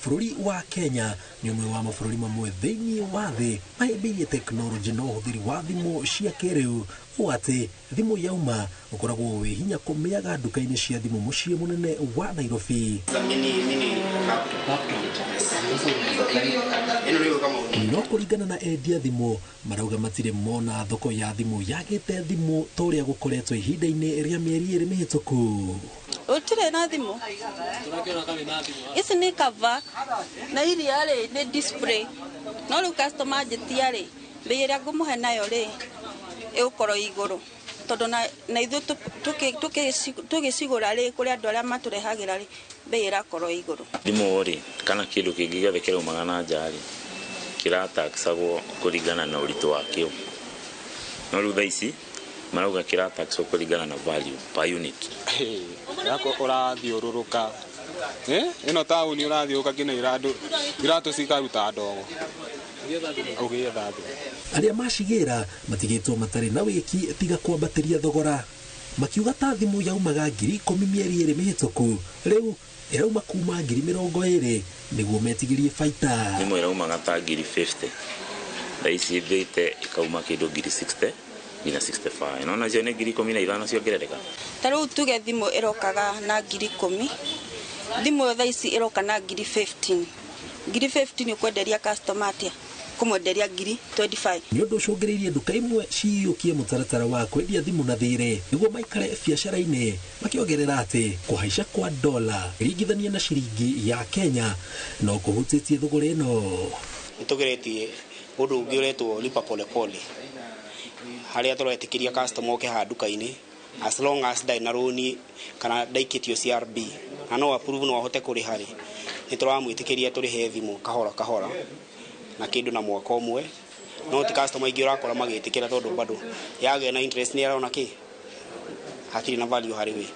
Bũrũri wa Kenya nĩ ũmwe wa mabũrũri mamwe thĩinĩ wa thĩ mahĩmbĩirie tekinoronjĩ na ũhũthĩri wa thimũ cia kĩrĩu, ũũ atĩ thimũ yauma ũkoragwo wĩ hinya kũmĩaga nduka-inĩ cia thimũ mũciĩ mũnene wa Nairobi. No kũringana na endia thimũ, marauga matirĩ mona thoko ya thimũ yagĩte thimũ ta ũrĩa gũkoretwo ihinda-inĩ rĩa mĩeri 2 mĩhĩtũku. Ũtirĩ na thimũ ici nĩ cover na iria rĩ nĩ display, no rĩu customer anjĩtia rĩ, mbei ĩrĩa ngũmũhe nayo rĩ ĩgũkorwo igũrũ, tondũ na ithuĩ tũgĩcigũra rĩ kũrĩ andũ arĩa matũrehagĩra rĩ, mbei ĩrakorwo igũrũ. Thimũ rĩ kana kĩndũ kĩngĩ gĩothe kĩraumaga na nja rĩ kĩrataxagwo kũringana na ũritũ wakĩo, no rĩu thaa ici marauga kĩrataxwo kũringana na value per unit. Yako ũrathiũrũrũka ĩno taũni ũrathiũrũrũka nginya iratũ cikaruta ndogo ũgĩetha thimũ. Arĩa macigĩra matigĩtwo matarĩ na wĩki tiga kwambatĩria thogora, makiuga ta thimũ yaumaga 10,000 mĩeri 2 mĩhĩtũku, rĩu ĩrauma kuma 20,000 nĩguo metigĩrie baita. Thimũ ĩraumaga ta 50,000, thaa ici ĩthĩte ĩkauma kĩndũ 60,000 nginya 65, no nacio nĩ 15,000 ciongerereka. Ta rĩu tuge thimũ ĩrokaga na 10,000, thimũ ĩyo thaa ici ĩroka na 15,000. 15,000 ũkwenderia customer atĩa? Kũmwenderia 25,000. Nĩ ũndũ ũcũngĩrĩirie nduka imwe ciyũkie mũtaratara wa kwendia thimũ na thirĩ nĩguo maikare biacara-inĩ, makĩongerera atĩ kũhaica kwa dola ĩringithania na ciringi ya Kenya no kũhutĩtie thogora ĩno. Nĩtũgeretie ũndũ ũngĩ ũretwo lipa pole pole, harĩa tũretĩkĩria customer oke haha nduka-inĩ as long as ndarĩ na rũni kana ndaikĩtio CRB na no approve no ahote kũrĩha rĩ, nĩtũramwĩtĩkĩria tũrĩhe thimũ kahora kahora na kĩndũ na mwaka ũmwe, no ti customer aingĩ ũrakora magĩtĩkĩra tondũ bado yagĩa na interest nĩ arona kĩ hatirĩ na value harĩ we,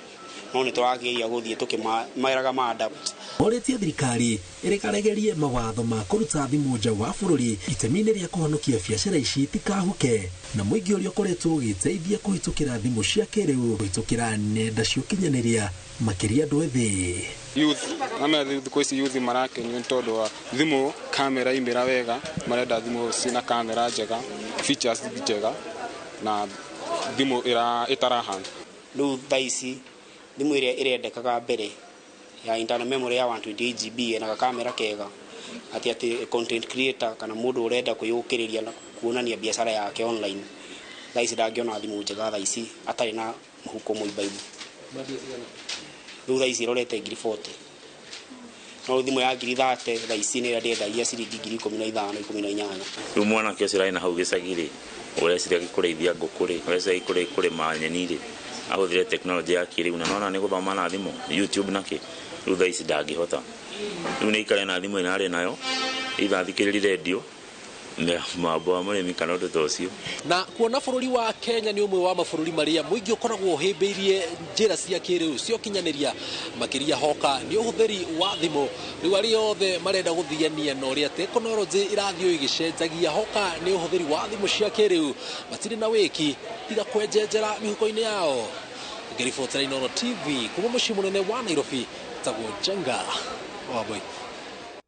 no nĩtũrageria gũthiĩ tũkĩmeraga ma adapt. Orĩtie thirikari ĩrekaregerie mawatho ma kũruta thimũ nja wa bũrũri itemi-inĩ rĩa kũhonokia biacara ici itikahuke, na mũingĩ ũrĩa ũkoretwo ũgĩteithia kũhĩtũkĩra thimũ cia kĩrĩu kũhĩtũkĩra nenda cia ũkinyanĩria makĩria andũ ethĩ. Youth ama thikũ ici youth marakenio nĩ tondũ wa thimũ kamera imĩra wega, marenda thimũ ciĩna kamera njega, features njega na thimũ ĩtarahang. Rĩu thaa ici thimũ ĩrĩa ĩrendekaga mbere ya internal memory ya 128 GB ĩna gakamera kega, atĩ content creator kana mũndũ ũrenda kwĩyũkĩrĩria na kuonania biacara yake online, thaa ici ndangĩona thimũ njega thaa ici atarĩ na mũhuko mũimbaibu. Rĩu thaa ici ĩrorete 40,000, no thimũ ya 30,000 thaa ici nĩ ĩrĩa ndĩendagia ciringi 15,000, 18. Rĩu mwanake ũcio ũrarĩ na hau gĩcagi rĩ, ũreciria kũrĩithia ngũkũ rĩ, ũreciria kũrĩma nyeni rĩ, ahũthĩre tekinoronjĩ ya kĩrĩu na nona nĩ gũthoma na thimũ YouTube na kĩ, rĩu thaa ici ndangĩhota. Rĩu nĩ aikare na thimũ ĩno arĩ nayo, either athikĩrĩrie redio mambo wa mũrĩmi kana ũndũ ta ũcio. Na kuona bũrũri wa Kenya nĩ ũmwe wa mabũrũri marĩa mũingĩ ũkoragwo ũhĩmbĩirie njĩra cia kĩrĩu cia ũkinyanĩria, makĩria hoka nĩ ũhũthĩri wa thimũ. Rĩu arĩa othe marenda gũthiania na ũrĩa tekinoronjĩ ĩrathiĩ ĩgĩcenjagia hoka nĩ ũhũthĩri wa thimũ cia kĩrĩu, matirĩ na wĩki tiga kwenjenjera mĩhuko-inĩ yao. Ngĩribotera Inooro TV kuma mũciĩ mũnene wa Nairobi, tagwo Njenga wa Boy.